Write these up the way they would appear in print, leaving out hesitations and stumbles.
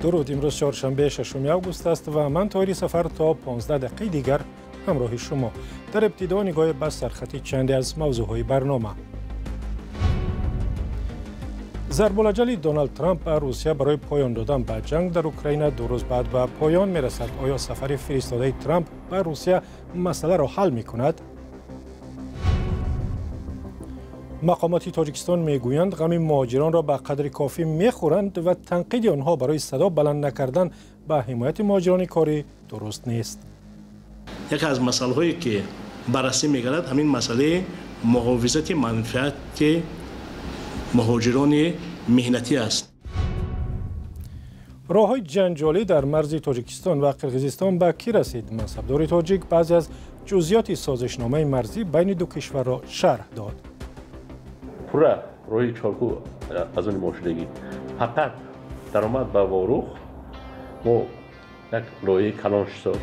Дуруд. Имрӯз чоршанбе, 6 август аст ва ман Тоҳири Сафар то 15 дақиқаи дигар ҳамроҳи шумо. Дар ибтидо нигоҳе ба сархати чанде аз мавзӯъҳои барнома. Зарбулаҷали Доналд Трамп ба Русия барои поён додан ба ҷанг дар Украина 2 рӯз баъд ба поён мерасад. Оё сафари фиристодаи Трамп ба Русия масъаларо ҳал мекунад? Мақомоти Тоҷикистон мегӯянд, ғами муҳоҷиронро ба қадри кофӣ мехӯранд ва танқиди онҳо барои садо баланд накардан ба ҳимояти муҳоҷирони корӣ дуруст нест. Яке аз масъалаҳое ки баррасӣ мегардад, ҳамин масъалаи муҳофизати манфиати муҳоҷирони меҳнатӣ аст. Роҳҳои ҷанҷолӣ дар марзи Тоҷикистон ва Қирғизистон ба кӣ расид? Мансабдори тоҷик баъзе аз ҷузъиёти созишномаи марзӣ байни ду кишварро шарҳ дод. Пурра роҳи чорку аз он мошинагӣ фақат даромад ба Ворух мо як лоиҳаи калон шуд.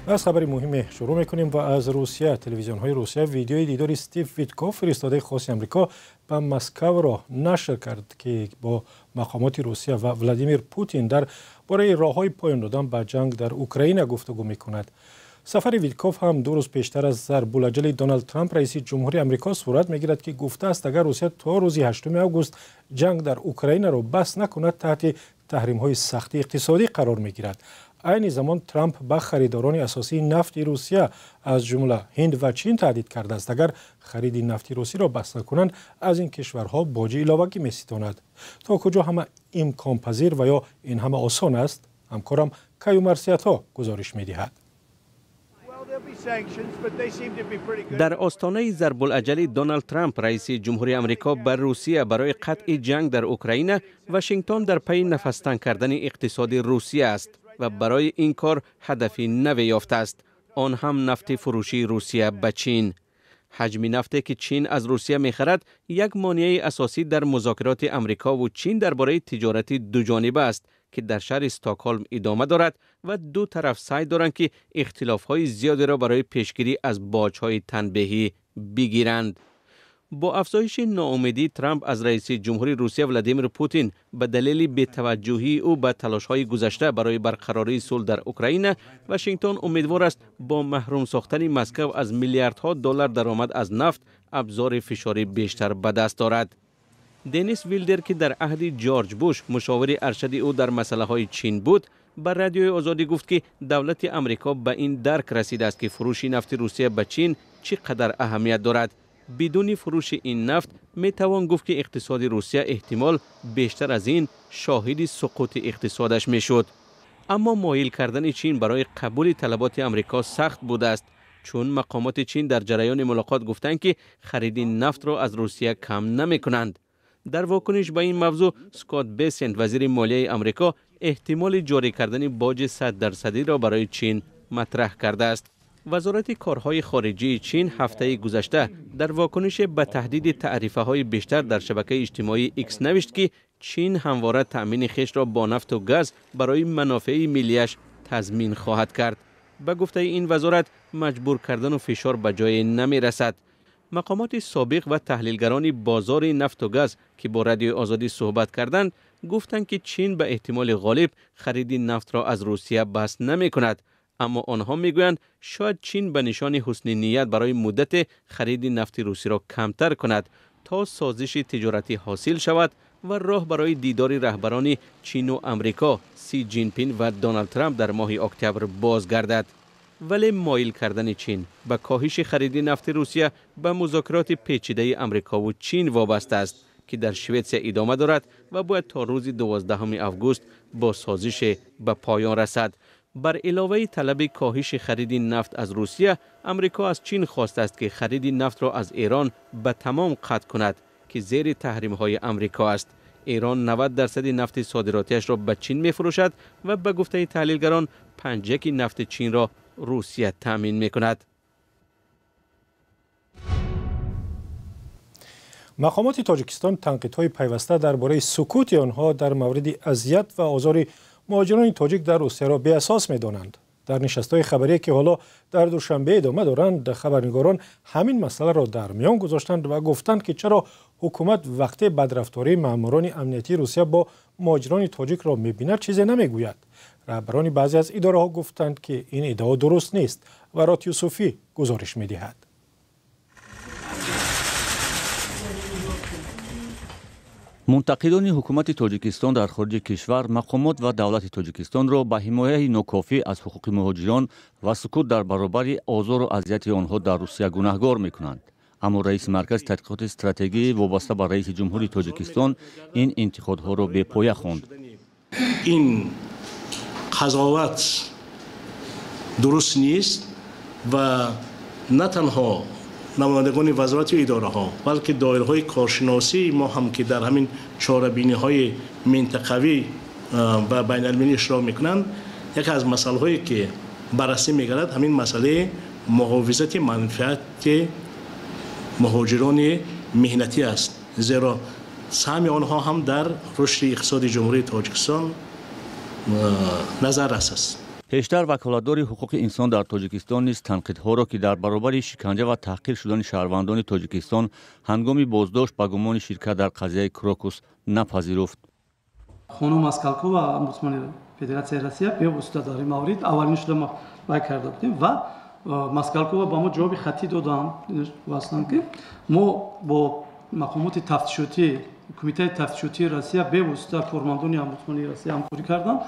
Аз хабари муҳиме шурӯъ мекунем ва аз Русия. Телевизионҳои Русия видеои дидори Стив Витков, фиристодаи хоси Амрико ба Москавро нашр кард, ки бо мақомоти Русия ва Владимир Путин дар бораи роҳҳои поён додан ба ҷанг дар Украина гуфтугӯ мекунад. Сафари Витков ҳам 2 рӯз пештар аз зарбулаҷали Доналд Трамп, раиси ҷумҳури Амрико, сурат мегирад, ки гуфтааст, агар Русия то рӯзи 8 август ҷанг дар Украинаро бас накунад, таҳти таҳримҳои сахти иқтисодӣ қарор мегирад. Айни замон Трамп ба харидорони асосии нафти Русия, аз ҷумла Ҳинд ва Чин, таҳдид кардааст, агар хариди нафти русиро бас накунанд, аз ин кишварҳо боҷи иловагӣ меситонад. То куҷо ҳама имконпазир ва ё ин ҳама осон аст? Ҳамкорам Каю Марсиятҳо гузориш медиҳад. Дар остонаи зарбулаҷали Доналд Трамп, раиси ҷумҳури Амрико, ба Русия барои қатъи ҷанг дар Украина, Вашингтон дар пайи нафастанг кардани иқтисоди Русия аст ва барои ин кор ҳадафи наве ёфтааст. Он ҳам нафти фурӯшии Русия ба Чин. Ҳаҷми нафте ки Чин аз Русия мехарад, як монеаи асосӣ дар музокироти Амрикову Чин дар бораи тиҷорати дуҷониба аст, ки дар шаҳри Стокҳолм идома дорад ва ду тараф саъй доранд, ки ихтилофҳои зиёдеро барои пешгирӣ аз боҷҳои танбеҳӣ бигиранд. Бо афзоиши ноумедии Трамп аз раиси ҷумҳури Русия Владимир Путин ба далели бетаваҷҷӯҳии ӯ ба талошҳои гузашта барои барқарории сулҳ дар Украина, Вашингтон умедвор аст бо маҳрум сохтани Москав аз миллиардҳо доллар даромад аз нафт абзори фишори бештар ба даст дорад. Денис Вилдер, ки дар аҳди Ҷорҷ Буш мушовири аршади ӯ дар масъалаҳои Чин буд, ба Радиои Озодӣ гуфт, ки давлати Амрико ба ин дарк расидааст, ки фурӯши нафти Русия ба Чин чӣ қадар аҳамият дорад. Бидуни фурӯши ин нафт метавон гуфт, ки иқтисоди Русия эҳтимол бештар аз ин шоҳиди суқути иқтисодаш мешуд. Аммо моил кардани Чин барои қабули талаботи Амрико сахт будааст, чун мақомоти Чин дар ҷараёни мулоқот гуфтанд, ки хариди нафтро аз Русия кам намекунанд. Дар вокуниш ба ин мавзӯъ Скотт Бесент, вазири молияи Амрико, эҳтимоли ҷорӣ кардани боҷи 100%-ро барои Чин матраҳ кардааст. Вазорати корҳои хориҷии Чин ҳафтаи гузашта дар вокуниш ба таҳдиди таърифаҳои бештар дар шабакаи иҷтимоии Икс навишт, ки Чин ҳамвора таъмини хешро бо нафту газ барои манофеи миллиаш тазмин хоҳад кард. Ба гуфтаи ин вазорат, маҷбур кардану фишор ба ҷое намерасад. Мақомоти собиқ ва таҳлилгарони бозори нафту газ, ки бо Радиои Озодӣ суҳбат карданд, гуфтанд, ки Чин ба эҳтимоли ғолиб хариди нафтро аз Русия бас намекунад. Аммо онҳо мегӯянд, шояд Чин ба нишони ҳусни ният барои муддате хариди нафти русиро камтар кунад, то созиши тиҷоратӣ ҳосил шавад ва роҳ барои дидори раҳбарони Чину Амрико Си Ҷинпин ва Доналд Трамп дар моҳи октябр боз гардад. Вале моил кардани Чин ба коҳиши хариди нафти Русия ба музокироти печидаи Амрикову Чин вобаста аст, ки дар Шветсия идома дорад ва бояд то рӯзи 12 август бо созише ба поён расад. Бар иловаи талаби коҳиши хариди нафт аз Русия, Амрико аз Чин хостааст, ки хариди нафтро аз Эрон ба тамом қатъ кунад, ки зери таҳримҳои Амрико аст. Эрон 90% нафти содиротиашро ба Чин мефурӯшад ва ба гуфтаи таҳлилгарон 5% нафти Чинро Русия таъмин мекунад. Мақомоти Тоҷикистон танқидҳои пайваста дар бораи сукути онҳо дар мавриди азият ва озори муҳоҷирони тоҷик дар Русияро беасос медонанд. Дар нишастҳои хабарие, ки ҳоло дар Душанбе идома доранд, хабарнигорон ҳамин масъаларо дар миён гузоштанд ва гуфтанд, ки чаро Ҳукумат вақте бадрафтории маъмурони амниятии Русия бо муҳоҷирони тоҷикро мебинад, чизе намегӯяд. Раҳбарони баъзе аз идораҳо гуфтанд, ки ин иддао дуруст нест. Варот Юсуфӣ гузориш медиҳад. Мунтақидони ҳукумати Тоҷикистон дар хориҷи кишвар мақомот ва давлати Тоҷикистонро ба ҳимояи нокофӣ аз ҳуқуқи муҳоҷирон ва сукут дар баробари озору азияти онҳо дар Русия гунаҳгор мекунанд. Аммо раиси маркази тадқиқоти стратегӣ вобаста ба раиси ҷумҳури Тоҷикистон ин интиқодҳоро бепоя хонд. Ин қазоват дуруст нест ва на танҳо намояндагони вазорату идораҳо, балки доираҳои коршиносии мо ҳам, ки дар ҳамин чорабиниҳои минтақавӣ ва байналмилалӣ иштирок мекунанд, яке аз масъалаҳое ки баррасӣ мегардад, ҳамин масъалаи муҳофизати манфиати муҳоҷирони меҳнатӣ аст, зеро саҳми онҳо ҳам дар рушди иқтисоди Ҷумҳурии Тоҷикистон назаррас аст. Пештар ваколатдори ҳуқуқи инсон дар Тоҷикистон низ танқидҳоро, ки дар баробари шиканҷа ва таҳқир шудани шаҳрвандони Тоҷикистон ҳангоми боздошт ба гумони ширкат дар қазияи Крокус напазируфт. Хонум Москалкова, омбудсмани Федератсияи Россия, бевосита дар ин маврид аввалин шуда мо вай карда будем ва Москалкова ба мо ҷавоби хаттӣ доданд, васлан ки мо бо мақомоти тафтишотӣ, Кумитаи тафтишотии Россия бевосита кормандони омбудсмани Россия ҳамкорӣ карданд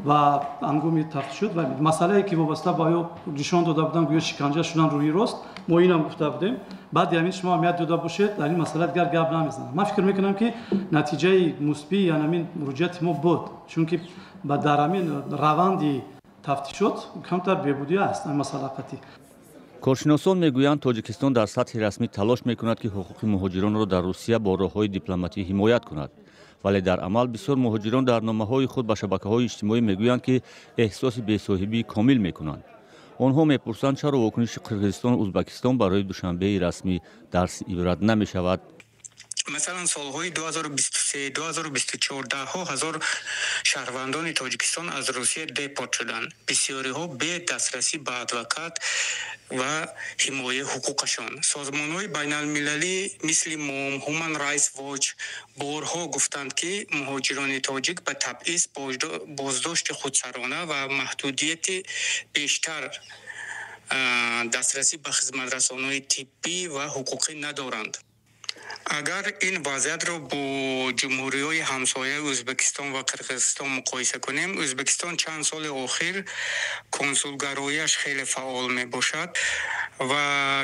ва ҳангоми тафтишот ва масъалае ки вобаста ба ё нишон дода буданд, гӯё шиканҷа шудан рӯи рост, мо инам гуфта будем. Баъди ҳамин шумо аҳамият дода бошед, дар ин масъала дигар гап намезанам. Ман фикр мекунам, ки натиҷаи мусбии яъне ҳамин муроҷиати мо буд, чунки дар ҳамин раванди тафтишот камтар бебудӣ аст ин масъала қатъӣ. Коршиносон мегӯянд, Тоҷикистон дар сатҳи расмӣ талош мекунад, ки ҳуқуқи муҳоҷиронро дар Русия бо роҳҳои дипломатӣ ҳимоят кунад. Вале дар амал бисёр муҳоҷирон дар номаҳои худ ба шабакаҳои иҷтимоӣ мегӯянд, ки эҳсоси бесоҳибии комил мекунанд. Онҳо мепурсанд, чаро вокуниши Қирғизистону Ӯзбекистон барои Душанбеи расмӣ дарси ибрат намешавад. Масалан, солҳои 2023, 2024 даҳҳо ҳазор шаҳрвандони Тоҷикистон аз Русия депорт шуданд. Бисёриҳо бе дастрасӣ ба адвокат ва ҳимояи ҳуқуқашон. Созмонҳои байналмилалӣ мисли МОМ, Human Rights Watch борҳо гуфтанд, ки муҳоҷирони тоҷик ба табъиз, боздошти худсарона ва маҳдудияти бештар дастрасӣ ба хизматрасониҳои тиббӣ ва ҳуқуқӣ надоранд. Агар ин вазъиятро бо ҷумҳуриҳои ҳамсояи Ӯзбекистон ва Қирғизистон муқоиса кунем, Ӯзбекистон чанд соли охир консулгарояш хеле фаъол мебошад ва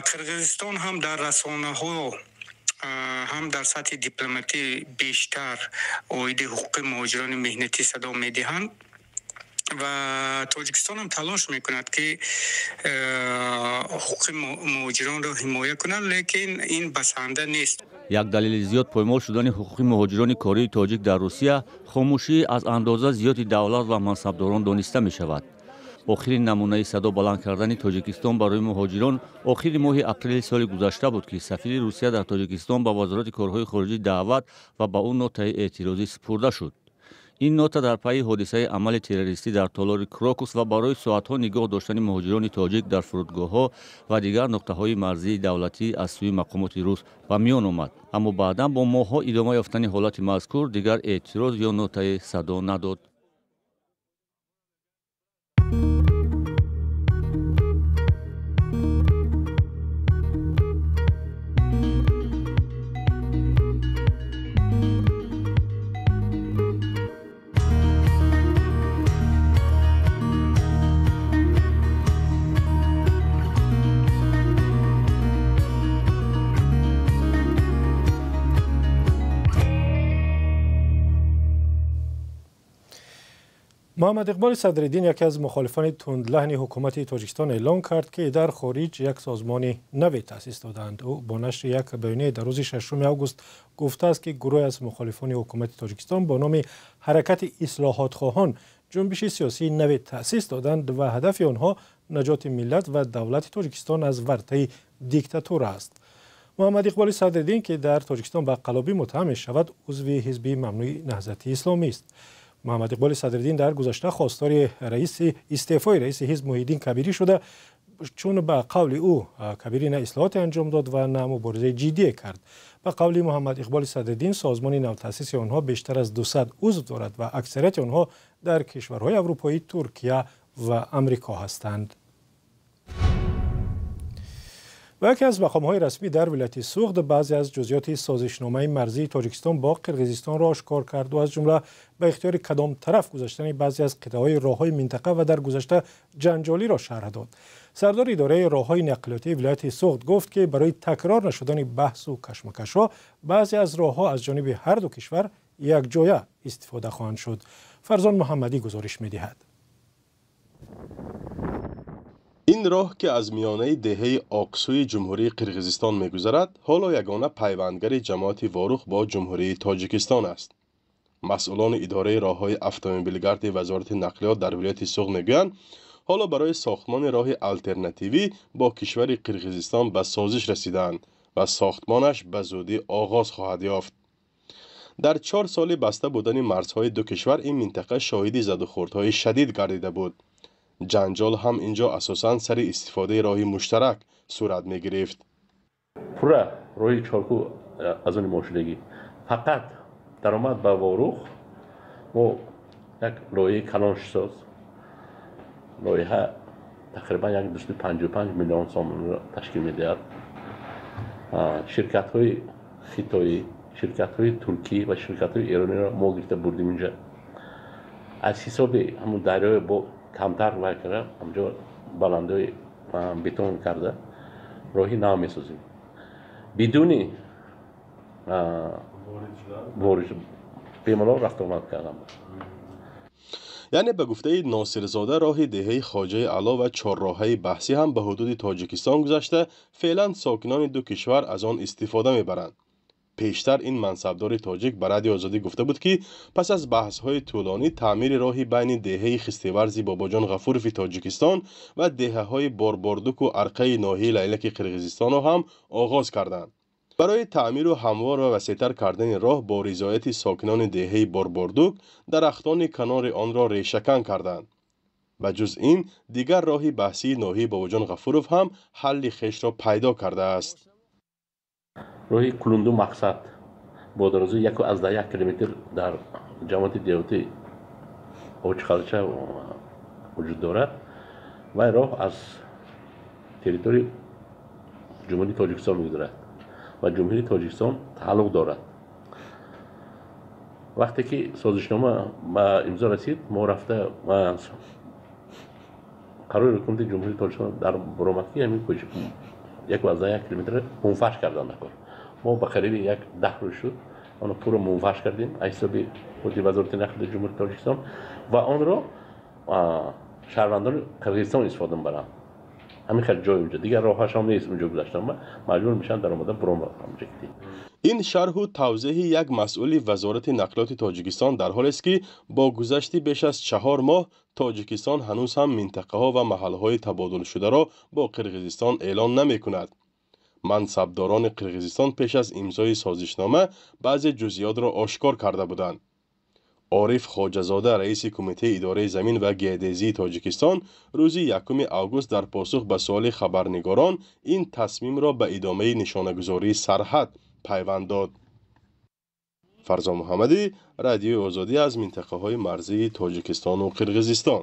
Қирғизистон ҳам дар расонаҳо, ҳам дар сатҳи дипломатӣ бештар оиди ҳуқуқи муҳоҷирони меҳнатӣ садо медиҳанд ва Тоҷикистон ҳам талош мекунад, ки ҳуқуқи муҳоҷиронро ҳимоя кунад, лекин ин басанда нест. Як далели зиёд поймол шудани ҳуқуқи муҳоҷирони кории тоҷик дар Русия хомӯшӣ аз андоза зиёди давлат ва мансабдорон дониста мешавад. Охирин намунаи садо баланд кардани Тоҷикистон барои муҳоҷирон охири моҳи апрели соли гузашта буд, ки сафири Русия дар Тоҷикистон ба Вазорати корҳои хориҷӣ даъват ва ба ӯ нотаи эътирозӣ супурда шуд. Ин нота дар пайи ҳодисаи амали террористӣ дар толори Крокус ва барои соатҳо нигоҳ доштани муҳоҷирони тоҷик дар фурудгоҳҳо ва дигар нуқтаҳои марзии давлатӣ аз сӯи мақомоти рус ба миён омад. Аммо баъдан бо моҳҳо идома ёфтани ҳолати мазкур дигар эътироз ё нотаи садо надод. Муҳаммад Иқболи Садриддин, яке аз мухолифони тундлаҳни ҳукумати Тоҷикистон, эълон кард, ки дар хориҷ як созмони наве таъсис доданд. Ӯ бо нашри як баёния дар рӯзи 6 август гуфтааст, ки гурӯҳе аз мухолифони ҳукумати Тоҷикистон бо номи Ҳаракати ислоҳотхоҳон ҷунбиши сиёсии наве таъсис доданд ва ҳадафи онҳо наҷоти миллат ва давлати Тоҷикистон аз вартаи диктатура аст. Муҳаммад Иқболи Садриддин, ки дар Тоҷикистон ба қаллобӣ муттаҳам мешавад, узви ҳизби мамнӯи Наҳзати Исломӣ аст. Муҳаммад Иқболи Садриддин дар гузашта хостори раиси истеъфои раиси ҳизб Муҳиддин Кабирӣ шуда, Чун ба қавли ӯ Кабирӣ на ислоҳоте анҷом дод ва на муборизаи ҷиддие кард. Ба қавли Муҳаммад Иқболи Садриддин, созмони навтаъсиси онҳо бештар аз 200 узв дорад ва аксарияти онҳо дар кишварҳои аврупоӣ, Туркия ва Амрико ҳастанд. Ва яке аз мақомҳои расмӣ дар вилояти Суғд баъзе аз ҷузъиёти созишномаи марзии Тоҷикистон бо Қирғизистонро ошкор кард ва аз ҷумла ба ихтиёри кадом тараф гузаштани баъзе аз қитъаҳои роҳҳои минтақа ва дар гузашта ҷанҷолиро шарҳ дод. Сардори идораи роҳҳои нақлиётии вилояти Суғд гуфт, ки барои такрор нашудани баҳсу кашмакашҳо баъзе аз роҳҳо аз ҷониби ҳар ду кишвар якҷоя истифода хоҳанд шуд. Фарзон Муҳаммадӣ гузориш медиҳад. Ин роҳ, ки аз миёнаи деҳаи Оқсӯи Ҷумҳурии Қирғизистон мегузарад, ҳоло ягона пайвандгари ҷамоати Ворух бо Ҷумҳурии Тоҷикистон аст. Масъулони идораи роҳҳои автомобилгарди Вазорати нақлиёт дар вилояти Суғд мегӯянд, ҳоло барои сохтмони роҳи алтернативӣ бо кишвари Қирғизистон ба созиш расидаанд ва сохтмонаш ба зудӣ оғоз хоҳад ёфт. Дар 4 соли баста будани марзҳои ду кишвар ин минтақа шоҳиди задухӯрдҳои шадид гардида буд. Ҷанҷол ҳам инҷо асосан сари истифодаи роҳи муштарак сурат мегирифт. Пурра роҳи Чоркӯ аз они мошинагӣ фақат даромад ба Ворух. Мо як лоиҳаи калоншисоз, лоиҳа тақрибан 255 миллион сомонро ташкил медиҳад. Ширкатҳои хитоӣ, ширкатҳои туркӣ ва ширкатҳои эрониро мо гирифта бурдим инҷа. Аз ҳисоби ҳамун дарёи бо камтар вай карда, ҳамҷо баландои бетон карда роҳи нав месозем. Бидуни ворид бемалол рафтуомад кардан. Яъне ба гуфтаи Носирзода, роҳи деҳаи Хоҷаи Аъло ва чорроҳаи баҳсӣ ҳам ба ҳудуди Тоҷикистон гузашта, феълан сокинони ду кишвар аз он истифода мебаранд. Пештар ин мансабдори тоҷик ба Радиои Озодӣ гуфта буд, ки пас аз баҳсҳои тӯлонӣ таъмири роҳи байни деҳаи Хистеварзи Бобоҷон Ғафурови Тоҷикистон ва деҳаҳои Борбордуку Арқаи ноҳияи Лайлаки Қирғизистонро ҳам оғоз карданд. Барои таъмиру ҳамвор ва васеътар кардани роҳ бо ризояти сокинони деҳаи Борбордук дарахтони канори онро решакан карданд. Ба ҷуз ин, дигар роҳи баҳсии ноҳияи Бобоҷон Ғафуров ҳам ҳалли хешро пайдо кардааст. Роҳи Кулунду Мақсад бо дарозии 1,1 километр дар ҷамоати деҳоти Очқалча вуҷуд дорад ва роҳ аз территорияи Ҷумҳурии Тоҷикистон мегузарад ва Ҷумҳурии Тоҷикистон тааллуқ дорад. Вақте ки созишнома ба имзо расид, мо рафта қарори ҳукумати Ҷумҳурии Тоҷикистон дар баромад, ки ҳамин 1,1 километр мунфарш кардан накор. Мо ба қариби 10 рӯз шуд, онро пурра мунфарш кардем аз ҳисоби худи Вазорати нақлиёти Ҷумҳурии Тоҷикистон ва онро шаҳрвандони Қирғизистон истифода мебаранд. Ҳамин хел ҷой унҷо, дигар роҳашам нест, унҷо гузаштан маҷбур мешаванд даромада буромад ҳамҷо. Ин шарҳу тавзеҳи як масъули Вазорати нақлиёти Тоҷикистон дар ҳолест, ки бо гузашти беш аз 4 моҳ Тоҷикистон ҳанӯз ҳам минтақаҳо ва маҳалҳои табодулшударо бо Қирғизистон эълон намекунад. Мансабдорони Қирғизистон пеш аз имзои созишнома баъзе ҷузъиётро ошкор карда буданд. Ориф Хоҷазода, раиси Кумитаи идораи замин ва геодезии Тоҷикистон, рӯзи 1 август дар посух ба суоли хабарнигорон ин тасмимро ба идомаи нишонагузории сарҳад пайванд дод. Фарзон Муҳаммадӣ, Радиои Озодӣ аз минтақаҳои марзии Тоҷикистону Қирғизистон.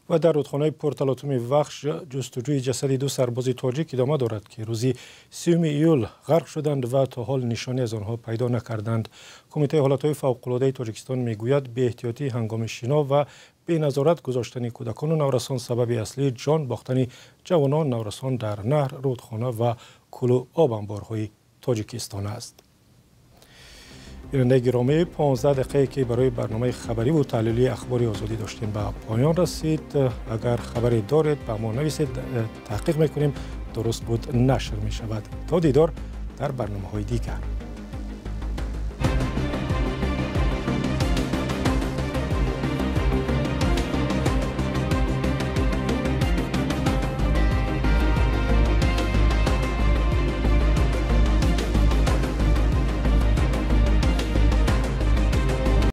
Ва дар рудхонаи пурталотуми Вахш ҷустуҷӯи ҷасади ду сарбози тоҷик идома дорад, ки рӯзи 3 июл ғарқ шуданд ва то ҳол нишоне аз онҳо пайдо накарданд. Кумитаи ҳолатҳои фавқулодаи Тоҷикистон мегӯяд, беэҳтиётӣ ҳангоми шино ва беназорат гузоштани кӯдакону наврасон сабаби аслии ҷон бохтани ҷавонон наврасон дар наҳр, рудхона ва кӯлу обанборҳои Тоҷикистон аст. Бинандаи гиромӣ, 15 дақиқае ки барои барномаи хабарӣ ва таҳлилии Ахбори Озодӣ доштем ба поён расид. Агар хабаре доред, ба мо нависед, таҳқиқ мекунем, дуруст буд нашр мешавад. То дидор дар барномаҳои дигар.